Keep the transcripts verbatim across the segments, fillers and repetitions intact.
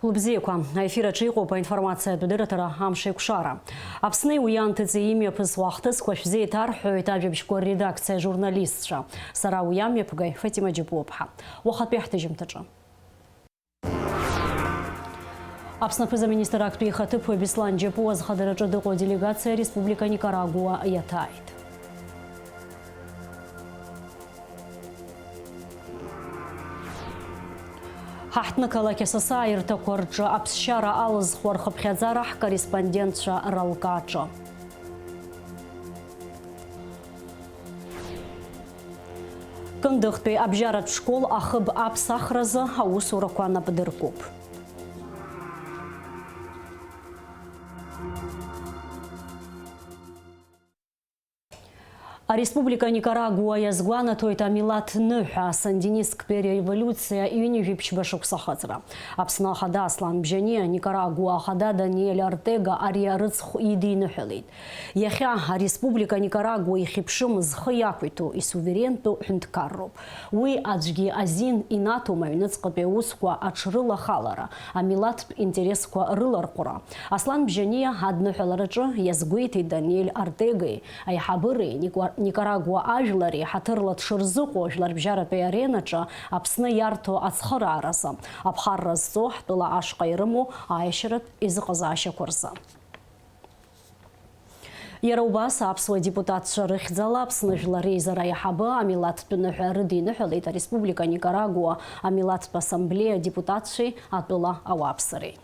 Лыбзиақәа, аефир аҿы иҟоуп аинформациатә дырраҭара «Амшеикәшара». Аԥсни уи анҭыҵи имҩаԥысуа ахҭысқәа шәзеиҭарҳәоит ажәабжьқәа редакциа ажурналистцәа. Сара уи амҩаԥгаҩ Фатима Џьапуаԥҳа. Уахатәи ҳҭыжьымҭаҿы. Аԥсны аԥыза-министр актәи ихаҭыԥуаҩ Беслан Џьапуа зхадараҿы дыҟоу аделегациа Республика Никарагуа иаҭааит. Ҳаҳҭнықалақь асасааирҭақәа рҿы аԥсшьара алызхуа рхыԥхьаӡара ҳкорреспондентцәа ралкааҿы. Кындыӷтәи абжьаратә школ ахыб аԥсахразы аусурақәа напдыркуп. Ареспублика Никарагуа иазгәанаҭоит амилаҭ ныҳәа, асандинисттә револиуциа ҩынҩажәи ԥшьба шықәса ахыҵра. Аԥсны Ахада Аслан Бжьаниа Никарагуа Ахада Даниель Ортега ари арыцхә идиныҳәалеит. Иахьа Ареспублика Никарагуа ихьыԥшым, зхы иақәиҭу, исуверентәу ҳәынҭқарроуп. Уи аӡәгьы азин инаҭом аҩныҵҟатәи аусқәа аҽрылахалара, амилаҭтә интересқәа рыларҟәра. Аслан Бжьаниа адныҳәалараҿы иазгәеиҭеит Даниель Ортегеи аиҳабыреи Никуа-, Никарагуа ажәлари ҳаҭырла дшырзыҟоу ажәларбжьаратәи аренаҿы Аԥсны иарҭо ацхырааразы, аԥхарра зҵо ҳтәыла ашҟа ирымоу аиашьаратә изыҟазаашьақәа рзы. Иара убас аԥсуа депутатцәа рыхьӡала Аԥсны Жәлар Реизара аиҳабы амилаҭтә ныҳәа рыдиныҳәалеит Ареспублика Никарагуа амилаҭтә ассамблеиа адепутатцәеи атәыла ауааԥсыреи.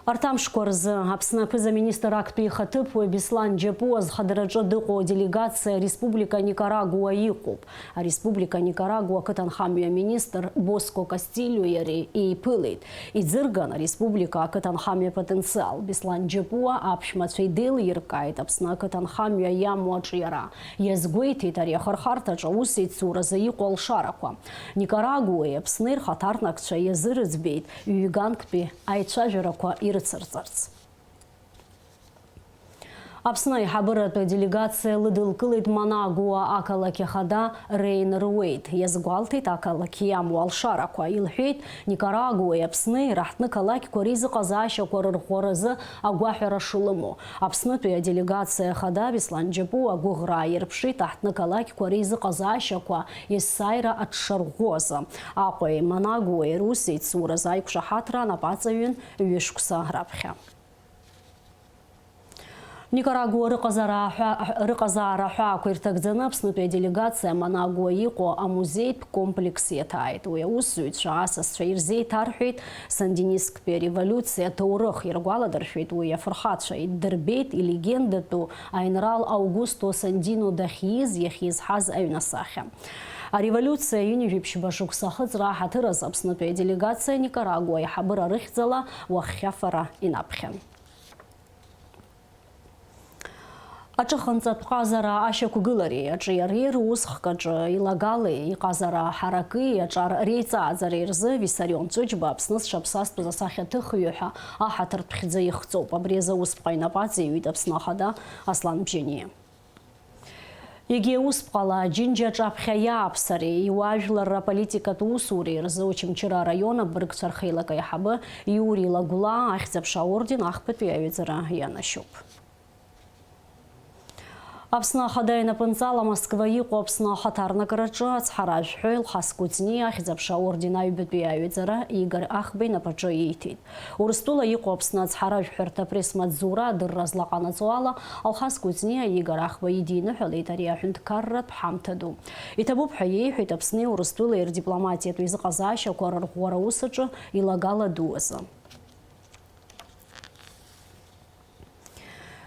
Арҭ амшқәа рзы Аԥсны аԥыза-министр актәи ихаҭыԥуаҩ Беслан Џьапуа зхадараҿы дыҟоу аделегациа Республика Никарагуа иҟоуп. Ареспублика Никарагуа ақыҭанхамҩа аминистр Боско Кастильо иареи еиԥылеит. Иӡырган ареспублика ақыҭанхамҩа апотенциал. Беслан Џьапуа аԥшәмацәа идеилиркааит Аԥсны ақыҭанхамҩа иамоу аҿиара. Иазгәеиҭеит ари ахырхарҭаҿы аусеицуразы иҟоу алшарақәа. Никарагуеи Аԥсни рхаҭарнакцәа иазырыӡбеит ҩ-ганктәи аицәажәарақәа ирыцырҵарц. Аԥсны аиҳабыратә делегациа лыдылкылеит Манагуа ақалақь ахада Рейн Руеид. Иазгәалҭеит ақалақь иамоу алшарақәа. Илҳәеит, Никарагуеи Аԥсни раҳҭны қалақьқәа реизыҟазаашьақәа рырӷәӷәаразы агәаҳәара шылымоу. Аԥснытәи аделегациа ахада Беслан Џьапуа агәыӷра ааирԥшит аҳҭны қалақьқәа реизыҟазаашьақәа есааира аҽшарӷәӷәо азы. Аҟәеи Манагуеи русеицуразы аиқәшаҳаҭра анапаҵаҩын ҩышықәса раԥхьа. Никарагуа рыҟазаара аҳәа-, рыҟазаара аҳәаақәа ирҭагӡаны Аԥснытәи аделегациа Манагуа иҟоу амузеитә комплекс иаҭааит. Уи аусзуҩцәа асасцәа ирзеиҭарҳәеит сандинисттә револиуциа аҭоурых, иргәаладыршәеит уи афырхацәа, иддырбеит илегендатәу аинрал Аугусто Сандино дахьиз, иахьизҳаз аҩнасахьа. Ареволиуциа ҩынҩажәи ԥшьба шықәса ахыҵра аҳаҭыр азы Аԥснытәи аделегациа Никарагуа аиҳабыра рыхьӡала уаххьафара инаԥхьан. Аҿыханҵатә ҟазара ашьақәгылареи аҿиареи русхк аҿы илагалеи иҟазара ҳараки аҿар реиҵааӡареи рзы Виссарион Ҵәыџьба Аԥсны зҽаԥсазтәыз асахьаҭыхҩы ҳәа аҳаҭыртә хьӡы ихҵоуп. Абри азы усԥҟа инапы аҵеиҩит Аԥсны Ахада Аслан Бжьаниа. Егьи усԥҟала Џьынџьа аҿаԥхьа иааԥсареи иуаажәларра аполитикатә усуреи рзы Очамчыра араион абыргцәа рхеилак аиҳабы Иури Лагәлаа Ахьӡ-аԥша аорден ахԥатәи аҩаӡара ианашьоуп. Аԥсны Ахада инапынҵала Москва иҟоу Аԥсны ахаҭарнакыраҿы ацҳаражәҳәаҩ Алхас Кәыҵниа Ахьӡ-аԥша аорден аҩбатәи аҩаӡара Игор Ахба инапаҿы ииҭеит. Урыстәыла иҟоу Аԥсны ацҳаражәҳәарҭа апресс-маҵзура адырра злаҟанаҵо ала, Алхас Кәыҵниа Игор Ахба идиныҳәалеит ари аҳәынҭқарратә ҳамҭа ду. Иҭабуп ҳәа иеиҳәеит Аԥсни Урыстәылеи рдипломатиатә еизыҟазаашьақәа рырӷәӷәара аус аҿы илагала ду азы.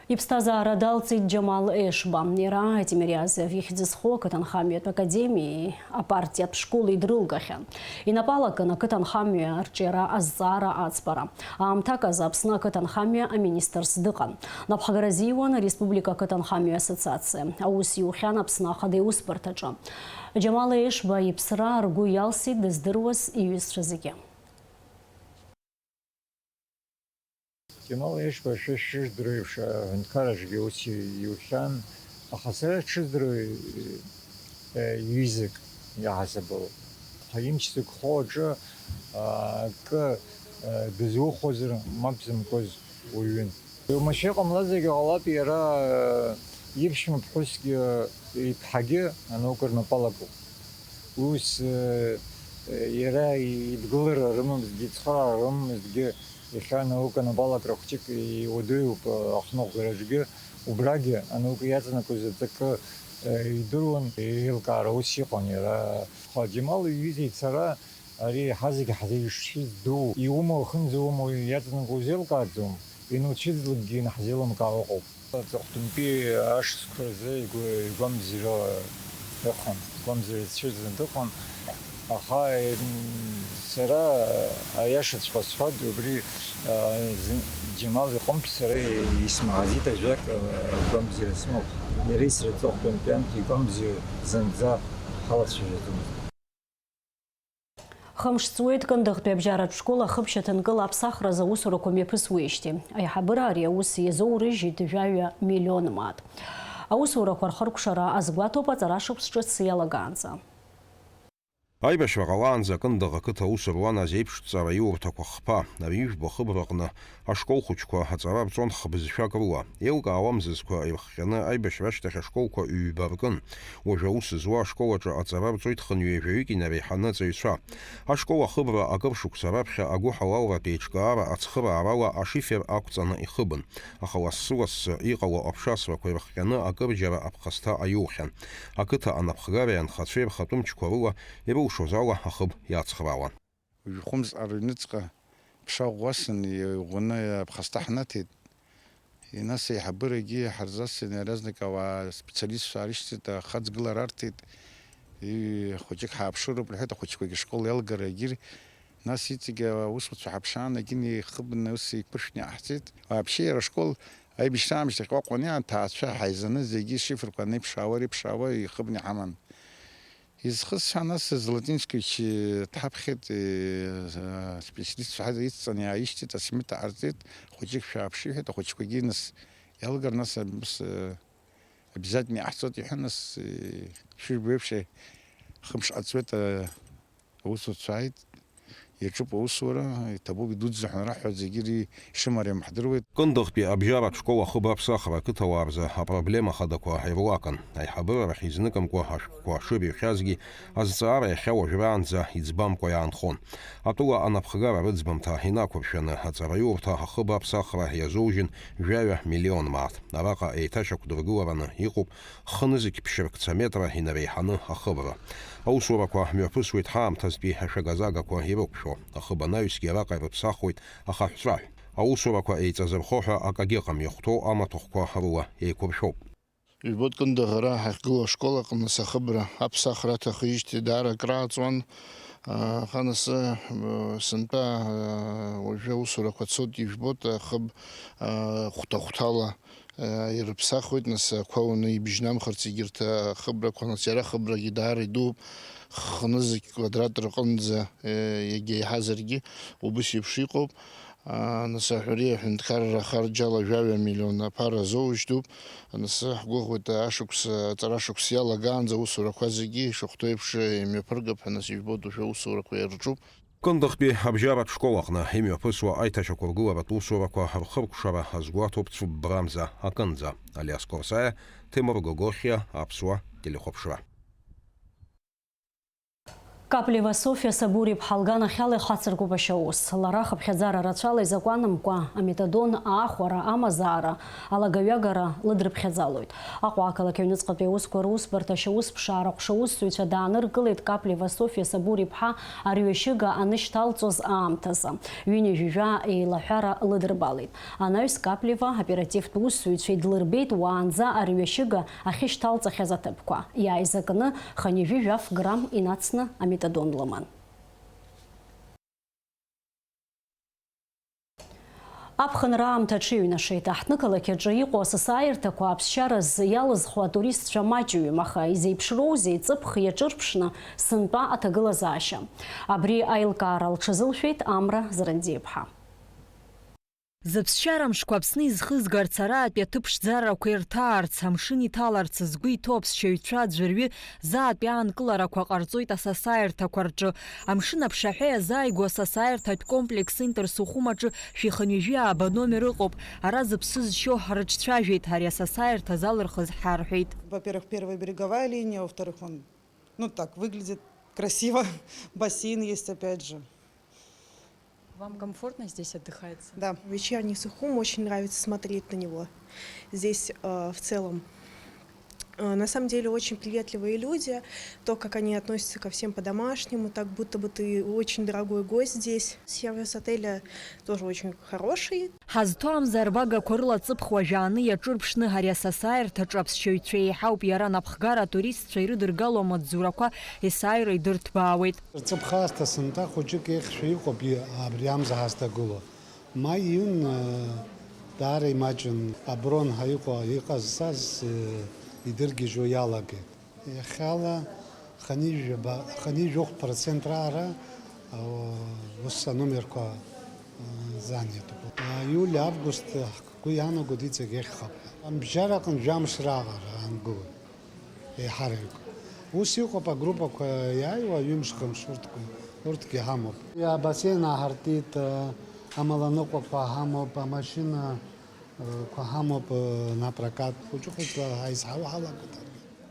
Иԥсҭазаара далҵит Џьамал Ешба. Иара Тимириазев ихьӡ зху ақыҭанхамҩатә академиеи апартиатә школи дрылгахьан. Инапы алакын ақыҭанхамҩа арҿиара азҵаара аӡбара. Аамҭак азы Аԥсны ақыҭанхамҩа аминистрс дыҟан. Напхгара зиуан ареспублика ақыҭанхамҩа ассоциациа. Аус иухьан Аԥсны Ахада иусбарҭаҿы. Џьамал Ешба иԥсра ргәы иалсит дыздыруаз иҩызцәа зегьы. Кемал Ешба шәа шәыздыруеиԥш, аҳәынҭқарраҿгьы ус иухьан, аха сара ҽыздыруеи, э, ҩызак иаҳасабала. Ҳа имч зықәхо аҿы, Акы дызухозар, мап зымкуаз уаҩын. Уамашәа иҟамлазаргьы ҟалап, иара иԥшәма ԥҳәысгьы иԥҳагьы анаука рнапы алакуп. Ус иара идгылара рымамызҭгьы, ицхыраара рымамызҭгьы, иахьа анаука анапы алакра хәҷык иуадаҩуп ахныҟәгараҿгьы, убрагьы анаука иаҵанакуаз аҵакы идыруан, еилкаара ус иҟан иара. Џьемал иҩыза ицара Ари ҳазегь ҳзеиԥшыз ду, иумоу ахынӡаума уи иаҵанакуа узеилкааӡом, иануцәыӡлакгьы инаҳзеилымкаауа ыҟоуп. Аҵыхәтәантәи ашықәсқәа рзы игәы-, игәамҵзар ыҟан, игәамҵзар цәырҵны дыҟан, аха, м, сара аиашаҵәҟьа сҳәоит, убри, а, зын-, Џьемал иҟынтә сара исмаҳаӡеит ажәак, а, гәамҵзар смоуп. Иареи сареи аҵыхәтәантәи амҭа игәамҵзар зынӡа ҳалацәажәаӡомызт. Хымш ҵуеит Кындыӷтәи абжьаратә школ ахыбжа ҭынкыла аԥсахразы аусурақәа мҩаԥысуеижьҭеи. Аиҳабыра ари аус иазоурыжьит жәаҩа миллион мааҭ. Аусурақәа рхыркәшара азгәаҭоуп аҵарашықәс ҿыц иалагаанӡа. Аибашьра ҟалаанӡа Кындыӷ ақыҭа аус руан азеиԥшҵара иурҭақәа хԥа, ари ижәбо ахыбраҟны ашкол хәыҷқәа аҵара рҵон хбызшәак рыла. Еилкаауа амзызқәа ирхҟьаны аибашьра ашьҭахь ашколқәа ҩба ркын. Уажәы аус зуа ашкол аҿы аҵара рҵоит хынҩажәаҩык инареиҳаны аҵаҩцәа. Ашкол ахыбра акыр шықәса раԥхьа агәыҳалалратә еиҿкаара ацхыраарала ашифер ақәҵаны ихыбын, аха лассы-лассы иҟало аԥшасрақәа ирхҟьаны акырџьара аԥхасҭа аиухьан. Ақыҭа анапхгареи анхацәеи рхатәы мчқәа рыла ирылшоз ала ахыб иацхраауан. Жәхәымз ар ҩныҵҟа ԥша ӷәӷәасын, иӷәӷәаны аԥхасҭа ҳнаҭеит. Нас аиҳабырагьы ҳарзасын, иаразнак ауаа специалистцәа аарышьҭит, ахаҵгылара арҭеит. И-, хәыҷык ҳааԥшыроуп рҳәеит, ахәыҷқәагьы ашкол иалгара егьир. Нас иҵегь аусуцәа ҳаԥшаан, егьин ихыбны ус еиқәыршәны иҟаҳҵеит. Вообще иара ашкол аибашьра аамышьҭахь Аҟәа аниаа, аҭаацәа ҳаизаны зегьы ишифрқәа анеиԥшаауа, реиԥшаауа ихыбны иҳаман. Изхысҳәаан, нас Златинскевич дҳаԥхьеит, э, специалистцәа ҳа-, идҵан иааишьҭит, асмета ҟарҵеит, хәыҷык шәааԥшы, иҳәеит, ахәыҷқәагьы нас иалгар, нас, ус, э, обязательно иҟаҳҵоит, иҳәан, нас, э, шәыжәбеиԥш, хымш ҟаҵуеит, э, аусуцәа ааит, иаҿуп аусура, иҭабуп, идуӡӡа ҳәа раҳҳәоит, зегьы ири-, ишымариам ҳдыруеит. Кындыӷтәи абжьаратә школ ахыб аԥсахра ақыҭауаа рзы апроблема хадақәа ируакын. Аиҳабыра рахь изныкымкәа ашәҟәқәа шырыҩхьазгьы, азҵаара иахьа уажәраанӡа иӡбамкәа иаанхон. Атәыла анапхгара рыӡбамҭа инақәыршәаны, аҵараиурҭа ахыб аԥсахра иазоужьын жәаҩа миллион мааҭ. Араҟа еиҭашьақәдыргылараны иҟоуп хынызқь ԥшьыркца метра инареиҳаны ахыбра. Аусурақәа мҩаԥысуеит ҳаамҭазтәи ашәага-загақәа ирықәшәо. Ахыб анаҩсгьы араҟа ирыԥсахуеит ахаҳәҵәаҳә. Аусурақәа еиҵазырхо ҳәа акагьы ыҟам, иахәҭоу амаҭәахәқәа рыла еиқәыршәоуп. Ижәбоит, Кындыӷ ара ҳахьгылоу ашкол аҟны сахыбра аԥсахра аҭахижьҭеи даара акрааҵуан. Аха нас, сынтәа, уажәы аусурақәа цоит, ижәбоит, ахыб хәҭа-хәҭала ирыԥсахуеит, нас ақәа уны ибжьнамхырц егьырҭ ахыбрақәа, нас иара ахыбрагьы даара идууп, хынызқь квадрат рҟынӡа, иагьа еиҳазаргьы убыс еиԥш иҟоуп. Нас аҳәареи аҳәынҭқарра ахарџьала жәаҩа миллион аԥара азоужьтәуп. Нас ҳгәыӷуеит, ашықәс, аҵара шықәс иалагаанӡа аусурақәа зегьы ишахәҭоу еиԥш имҩаԥыргап ҳәа, нас ижәбоит, уажәы аусурақәа ирҿуп. Кындыӷтәи абжьаратә школ аҟны имҩаԥысуа аиҭашьақәыргыларатә усурақәа рхыркәшара азгәаҭоуп цәыббрамза акынӡа. Алиас Корсаиа, Ҭемыр Гогохиа, Аԥсуа телехәаԥшра. Каплиева Софиа Сабур-иԥҳа лганахьала ихацыркуп ашьаус. Лара хыԥхьаӡара рацәала изакәанымкәа аметадон аахәара, амазаара, алагаҩагара лыдрыԥхьаӡалоит. Аҟәа ақалақь аҩныҵҟатәи аусқәа русбарҭа ашьаусԥшаара аҟәшаусзуҩцәа дааныркылеит Каплиева Софиа Сабур-иԥҳа арҩашьыга анышьҭалҵоз аамҭазы. Ҩынҩажәижәа еилаҳәара лыдырбалеит. Анаҩс Каплиева оперативтә усзуҩцәа идлырбеит уаанӡа арҩашьыга ахьышьҭалҵахьаз аҭыԥқәа. Иааизакны хынҩажәи жәаф грамм инацны аметадон лыман. Аԥхынра аамҭа аҽыҩнашеит. Аҳҭнықалақь аҿы иҟоу асасааирҭақәа аԥсшьараз иалызхуа атуристцәа маҷҩым, аха изеиԥшроузеи ҵыԥх иаҿырԥшны сынтәа аҭагылазаашьа? Абри аилкаара лҽазылшәеит Амра Зрандиаԥҳа. Зыԥсшьара мшқәа Аԥсны изхызгарц, араатәи аҭыԥ ԥшӡарақәа ирҭаарц, амшын иҭаларц згәы иҭоу аԥсшьаҩцәа аӡәырҩы заатәи аанкыларақәа ҟарҵоит асасааирҭақәа рҿы. Амшын аԥшаҳәа иазааигәоу асасааирҭатә комплекс Интерсухум аҿы шәи хынҩажәи ааба номер ыҟоуп. Ара зыԥсы зшьо ҳрыҿцәажәеит, ари асасааирҭа залырхыз ҳарҳәеит. Во-первых, первая береговая линия, во-вторых, он, ну, так выглядит красиво. Бассейн есть, опять же. Вам комфортно здесь отдыхается? Да. Вечерний Сухум, очень нравится смотреть на него. Здесь, э, в целом, э, на самом деле очень приветливые люди. То, как они относятся ко всем по-домашнему, так будто бы ты очень дорогой гость здесь. Сервис отеля тоже очень хороший. Ҳазҭо амза арбагақәа рыла ҵыԥх уажәааны иаҿырԥшны, ари асасааирҭаҿы аԥсшьаҩцәа еиҳауп, иара анапхгара атуристцәа ирыдыргало амаҵзурақәа есааира идырҭбаауеит. Рҵыԥх аасҭа сынтәа хәыҷык еиӷьшәа иҟоуп, и-, абри амза ҳазҭагылоу. Маи, июн, э, даара имаҷын, абронҳәа иҟоу, иҟазҵаз, э, идыргьежьуа иалагеит. Иахьала хынҩажәаба-, хынҩажәохә процент раара, э, ус аномерқәа, э, занятуп. Иули августи ҳгәы иаанагоит иҵегь еиӷьхап ҳәа. Абжьараҟны жәамш раҟара аангылоит. Еиҳараҩык. Ус иҟоуп агруппақәа иааиуа, ҩымш-хымш урҭқәа, урҭгьы ҳамоуп. Абасен ааҳартит, амаланыҟәақәа ҳамоуп, амашьынақәа ҳамоуп, напрокат хәыҷы-хәыҷла ҳаизҳауа ҳалагоит.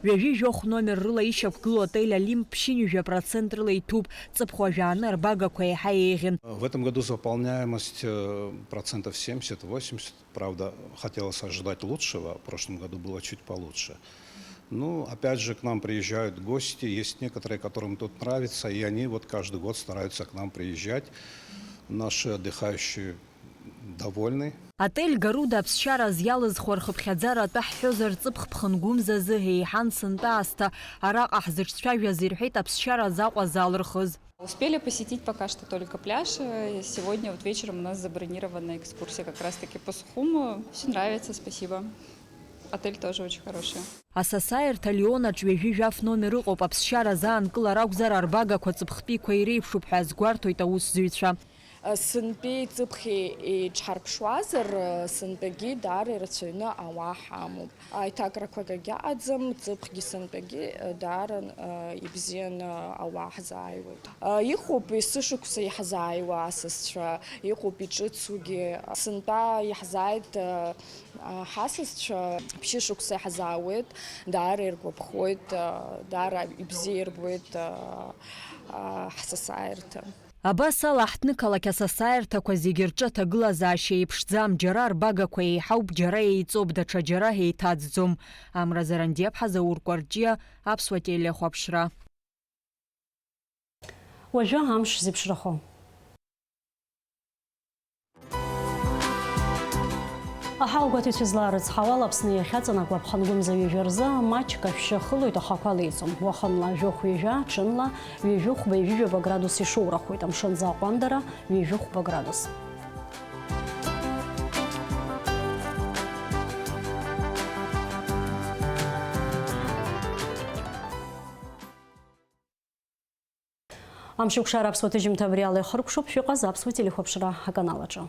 Ҩажәи жәохә номер рыла ишьақәгылоу отель Олимп ԥшьынҩажәа процент рыла иҭәуп, ҵыԥх уажәааны арбагақәа еиҳа еиӷьын. В этом году заполняемость, э, процентов семьдесят-восемьдесят. Правда, хотелось ожидать лучшего, в прошлом году было чуть получше. Ну, опять же, к нам приезжают гости, есть некоторые, которым тут нравится, и они вот каждый год стараются к нам приезжать. Наши отдыхающие довольны. Отель Гаруда аԥсшьара азы иалызхуа рхыԥхьаӡара атәы ҳҳәозар, ҵыԥх ԥхынгәымзазы еиҳан сынтәа аасҭа араҟа ҳзыҿцәажәаз ирҳәеит аԥсшьара азы Аҟәа залырхыз. Успели посетить пока что только пляж. Сегодня вот вечером у нас забронирована экскурсия как раз-таки по Сухуму. Всё нравится, спасибо. Отель тоже очень хороший. Асасааирҭа Лионаҿ ҩажәи жәаф номер ыҟоуп, аԥсшьара заанкылар акәзар, арбагақәа ҵыԥхтәиқәа иреиԥшуп ҳәа азгәарҭоит аусзуҩцәа. Сынтәеи ҵыԥхи еиҿҳарԥшуазар, сынтәагьы даара ирацәаҩны ауаа ҳамоуп. Аиҭакрақәагь агьаҟаӡам, ҵыԥхгьы сынтәагьы, э, даара, э, ибзианы, э, ауаа ҳзааиуеит. Э, иҟоуп есышықәса иаҳзааиуа асасцәа, иҟоуп иҿыцугьы. Сынтәа иаҳзааит, э, э, ҳасасцәа, ԥшьышықәса иаҳзаауеит, даара иргәаԥхоит, э, даара ибзиа ирбоит, э, э, ҳсасааирҭа. Абас ала, ҳҭнықалақь асасааирҭақәа зегьы рҿы аҭагылазаашьа еиԥшӡам, џьара арбагақәа еиҳауп, џьара еиҵоуп, даҽа џьара еиҭаӡӡом. Амра Зарандиаԥҳа, Заур Кәарҷиа, Аԥсуа телехәаԥшра. Уажәы амш зеиԥшрахо. Аҳауагәаҭаҩцәа злаарыцҳауала, Аԥсны иахьаҵанакуа аԥхынгәымза ҩажәа рзы маҷк ашәшьы ахылоит, ахақәа леиӡом. Уахынла жәохә ҩажәа, ҽынла ҩажәи хәба, ҩажәи жәаба градус ишоурахоит, амшын аӡы аҟәандара ҩажәи хәба градус. Амшыкәшара аԥсуа ҭыжьымҭа абри ала ихыркәшоуп, шәыҟаз аԥсуа телехәаԥшра аканал аҿы.